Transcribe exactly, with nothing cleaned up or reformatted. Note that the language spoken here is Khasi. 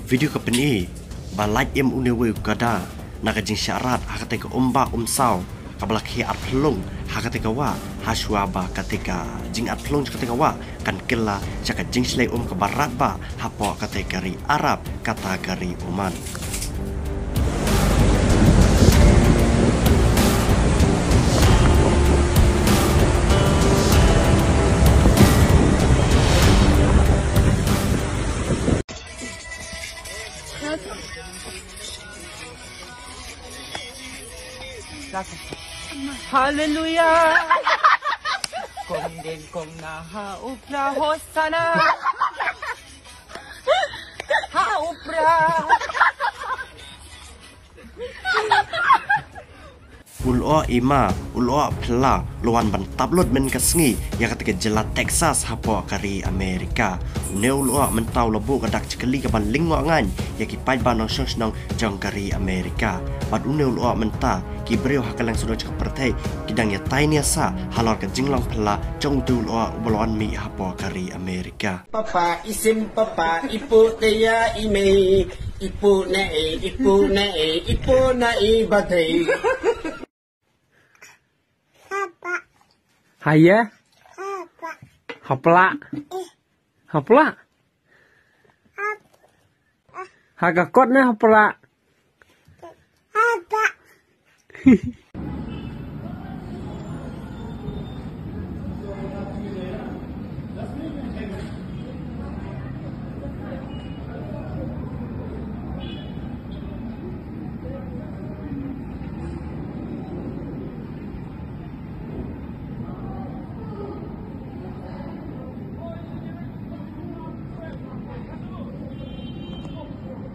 Video ka pyni ba lait im une uwei u kada na ka jingshah rat ha katei ka umba umsaw kaba la khie arphlung ha katei ka wah, ha shuwa ba katei ka jingarphlung sha katei ka wah kan kylla sha ka jingshlei um kaba rat ba hapoh katei ka ri Arab, kata ka ri Oman. Haleluya. Kong ding kong na ha upra hosana. Ha upra. U lyoh ima, u lyoh phylla, u la wan ban tap lut mynne ka sngi ïa kata ka jylla Texas hapoh ka ri Amerika. Une u lyoh mynta u la buh ka dak jingkylli kaba lyngngor ngan ïa ki paidbah nongshong shnong jong ka ri Amerika. Bad une u lyoh mynta ki briew ha kylleng sawdong jong ka pyrthei ki dang ïatai ïasah halor ka jinglong phylla jong utu u lyoh uba la wan mih hapoh ka ri Amerika. Papa isim papa ipu teya ime ipu ne e ipu ne e ipu na i badei. Papa. Haya. Papa. Hapla. Eh. Hapla. Pap. Haga kot ne hapla. Papa.